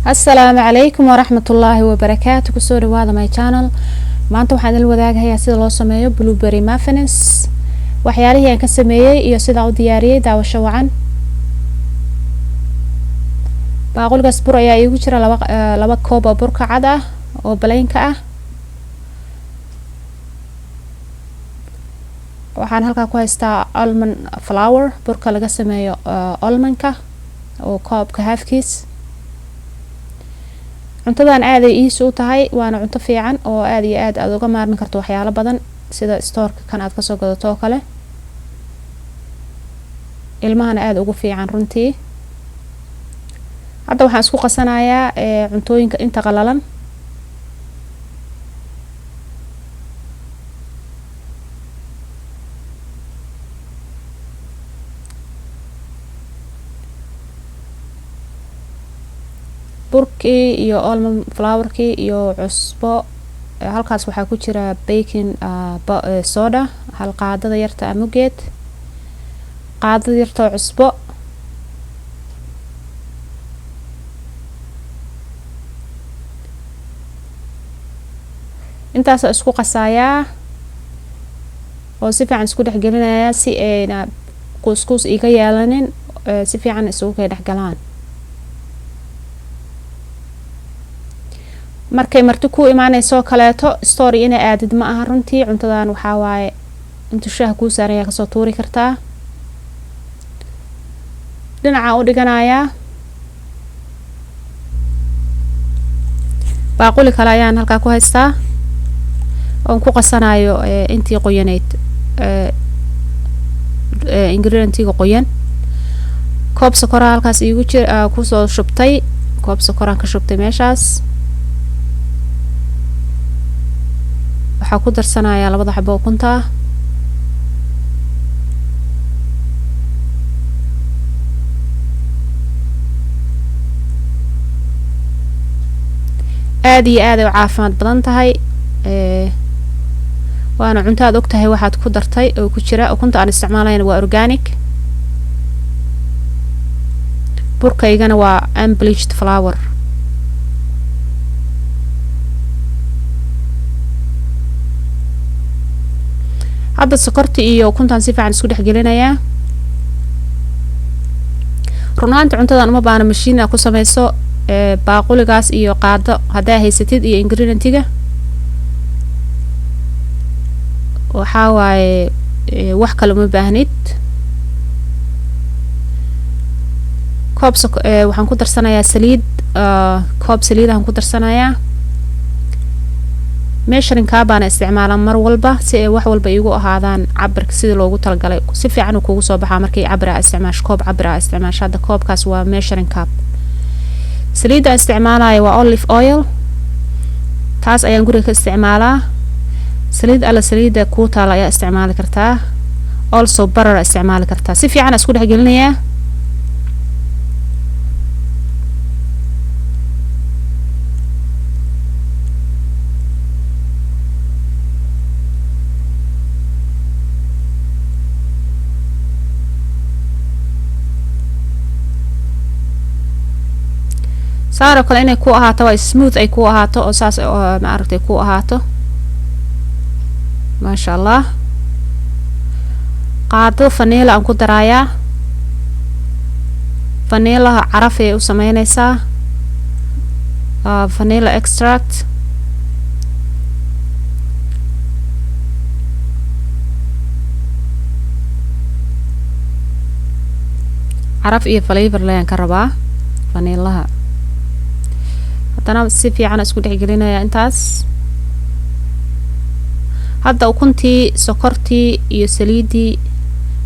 Asalaamu calaykum waraxmatullaahi wabarakaatu. Kusoo dhawaada my channel. Maanta waxaan idin wadaagayaa sida loo sameeyo blueberry muffins, waxyaalihii aan ka sameeyey iyo sidaan u diyaariyey. Daawasho wacan. Baaquligaas bur ayaa iigu jira, laba koob oo burka cad ah oo balaynka ah. Waxaan halkaa ku haystaa almond flour, burka laga sameeyo almondka, oo koobka halfkiis. Cuntadan aaday iisi u tahay, waana cunto fiican oo aada iyo aad aada uga maarmi karto waxyaalo badan, sida storeka kan aad kasoo gadato oo kale. Ilmahana aada ugu fiican runtii. Hadda waxaan isku qasanayaa cuntooyinka inta qalalan. Burkii iyo almond flourkii iyo cusbo. Halkaas waxaa ku jira baking soda, hal qaadada yarta amugeed, qaadada yarta oo cusbo. Intaasoo isku qasayaa oo si fiican isku dhex gelinayaa, si ayna kuuskuus iga yeelanin, si fiican isugu kay dhex galaan. Markay marti ku imaaneyso kaleeto, store ina aadid ma aha runtii. Cuntadan waxaa waaye intuu shaaha kuu saaran ayaa kasoo tuuri kartaa. Dhinacaan u dhiganayaa. Baaquli kale ayaan halkaa ku haystaa oon ku qasanayo intii qoyaneyd, ingredientiga qoyan. Koob sokoraa halkaas iigu jir, kusoo shubtay. Koob sokoraan ka shubtay meeshaas. Waxaa ku darsanayaa labada xabo ukunta ah. Aada iyo aad ay u caafimaad badan tahay, waana cunto aad og tahay waxaad ku dartay oo ku jira. Ukunta aan isticmaalayna waa organic, burkaygana waa unbleached flour. Hadda sokorta iyo ukuntaan si fiican isku dhex gelinayaa. Run ahaanti cuntadan uma baahna mashiin aa ku sameyso. Baaquligaas iyo qaado haddaa haysatid iyo ingredientiga, waxaa waaye wax kale uma baahnid. Koob waxaan ku darsanayaa saliid, koob saliidahan ku darsanayaa. Measuring cup baana isticmaalaa mar walba, si ay wax walba iigu ahaadaan cabirka sidii loogu talagalay. Si fiican uu kugu soo baxaa markay cabir aa isticmaasho, koob cabir aa isticmaasho. Hadda koobkaas waa measuring cup. Saliidda aan isticmaalayo waa olive oil, taas ayaan guriga ka isticmaalaa. Saliid alla saliidda kuu taala ayaa isticmaali kartaa, also butter aa isticmaali kartaa. Si fiican isku dhex gelinayaa. Saan oo kale inay ku ahaato waa smooth ay ku ahaato, oo saas maaragtay ku ahaato. Maasha Allah. Qaado vanilla aan ku daraayaa. Vanillaha caraf ayay u sameyneysaa, vanilla extract. Caraf iyo flavor leeyaan ka rabaa vanillaha. Haddana si fiican isku dhex gelinaya intaas. Hadda ukuntii, sokortii iyo saliiddii,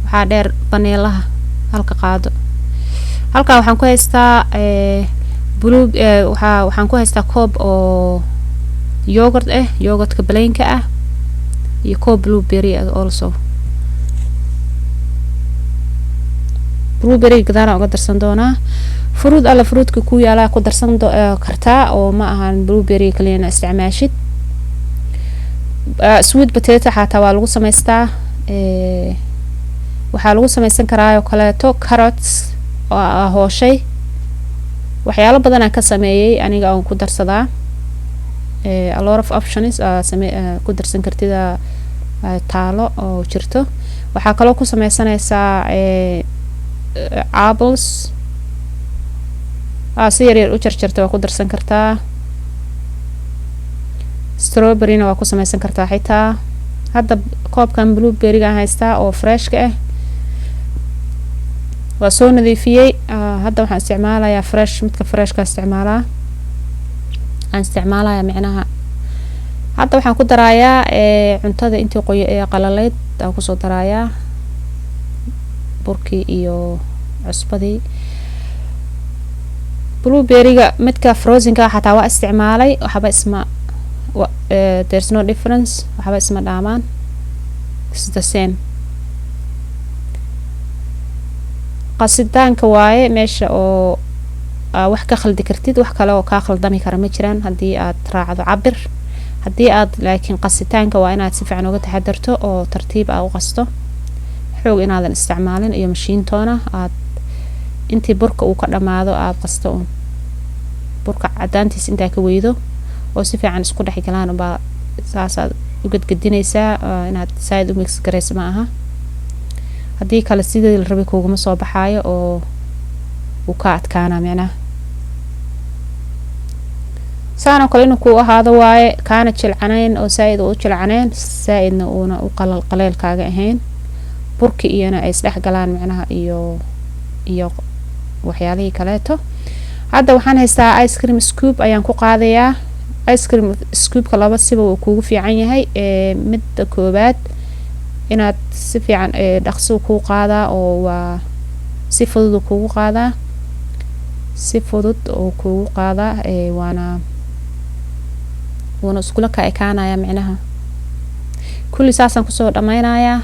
waxaa dheer vanillaha halka qaado. Halkaa waxaan ku haystaa blue, waxaan ku haystaa koob oo yogurt ah, yogurtka plainka ah, iyo koob blueberry ah. Also blueberry gadaalaan uga darsan doonaa. Fruit alla fruitka ku yaalaa ku darsan kartaa, oo ma ahan blueberry kaliyana isticmaashid. Sweet potato xataa waa lagu samaystaa. Waxaa lagu sameysan karaa oo kaleeto carrots oo hooshay. Waxyaalo badan aan ka sameeyey aniga aan ku darsadaa, a lot of options same ku darsan kartida taalo oo jirto. Waxaa kaloo ku sameysanaysaa apples si yar yar u jarjarta, waa ku darsan kartaa. Strawberryna waa ku sameysan kartaa xitaa. Hadda koobkan blueberryga aan haystaa oo freshka ah, waa soo nadiifiyey. Hadda waxaan isticmaalayaa fresh, midka freshka isticmaalaa aan isticmaalaya micnaha. Hadda waxaan ku darayaa cuntada intii qoyo ee qalaleyd aan kusoo darayaa, burkii iyo cusbadii. Blueberryga midka frozenka xataa waa isticmaalay, waxba isma, there's no difference, waxba isma dhaamaan, it's the same. Qasitaanka waaye meesha oo wax ka khaldi kartid, wax kale oo kaa khaldami kara ma jiraan haddii aad raacdo cabir. Haddii aad laakiin qasitaanka waa inaad si fiican uga taxadarto oo tartiib aa u qasto, xoog inaadan isticmaalin iyo mashiintoona. Aad intii burka uu ka dhamaado aad qasto un, burka cadaantiis intaa ka weydo oo si fiican isku dhex galaan ubaa saasaad u gedgedinaysaa. Inaad saaid u mix garaysa ma aha, haddii kale sidii la rabay kuuguma soo baxaayo oo uu ka adkaanaa micnaha. Saan oo kale inuu kuu ahaado waaye, kaana jilcanayn oo saa-id u jilcanayn, saa-idna uuna u qalal qaleelkaaga ahayn, burki iyona ay isdhex galaan micnaha iyo waxyaalihii kaleeto. Hadda waxaan haystaa ice cream scoop ayaan ku qaadayaa. Ice cream scoopka laba siba uu kugu fiican yahay. Midda koowaad, inaad si fiican dhaqso kuu qaadaa oo waa si fudud kugu qaadaa, si fudud oo kugu qaadaa, waana wuuna iskula ka ekaanaya micnaha. Kulli saasaan kusoo dhameynayaa.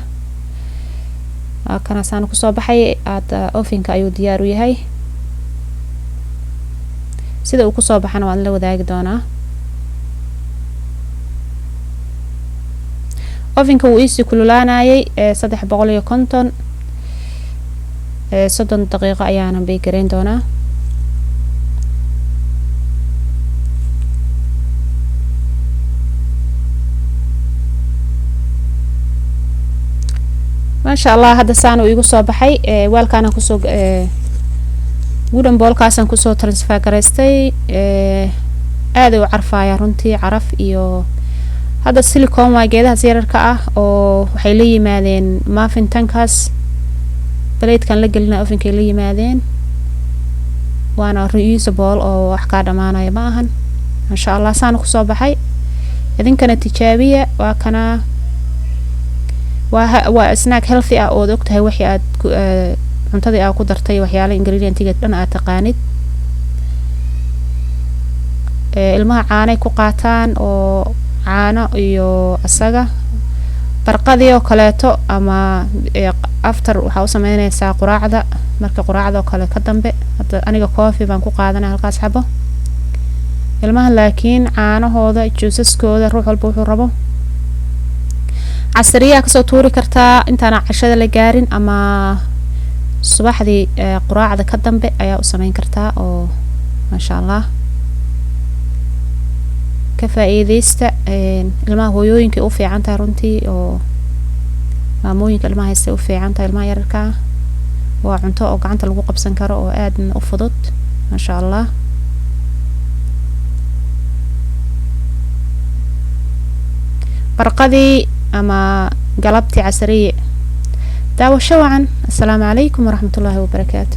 Kanaasaan kusoo baxay. Aada ovenka ayuu diyaar u yahay. Sida uu kusoo baxana waan la wadaagi doonaa. Ovenka wuu iisii kululaanayay 350, 30 daqiiqo ayaana bake gareyn doonaa. Maasha Allah, hadda saan uu igu soo baxay. Weelkaana kusoo wooden bowlkaasaan kusoo transfer garaystay. Aada u carfaaya runtii, caraf. Iyo hadda silicon waa geedahaas yararka ah oo waxay la yimaadeen muffin tankaas platekan la gelina ovenkay la yimaadeen, waana reusable oo wax kaa dhamaanaya ma ahan. Maasha Allah, saana kusoo baxay. Idinkana tijaabiya. Waa kana, waa snack healthy ah ood ogtahay wixii aad cuntadii aad ku dartay, waxyaala ingredientiga dhan aad taqaanid. Ilmaha caanay ku qaataan oo caano iyo asaga barqadii oo kaleeto, ama after waxaa u sameyneysaa quraacda, marka quraacda oo kale ka dambe. Hadda aniga coffee baan ku qaadanaya halkaas xabo, ilmaha laakiin caanahooda, juusaskooda, ruux walba wuxuu rabo. Casariyaa kasoo tuuri kartaa intaana cashada la gaarin, ama subaxdii quraacda ka dambe ayaa u sameyn kartaa. Oo maasha Allah, ka faa-iideysta. Ilmaha hooyooyinka u fiican tahay runtii, oo maamooyinka ilmaha haystay u fiican tahay. Ilmaha yararka ah waa cunto oo gacanta lagu qabsan karo oo aadna u fudud, maasha Allah. Barqadii ama galabtii casariye. Daawasho wacan. Assalaamu calaykum waraxmatullaahi wabarakaatu.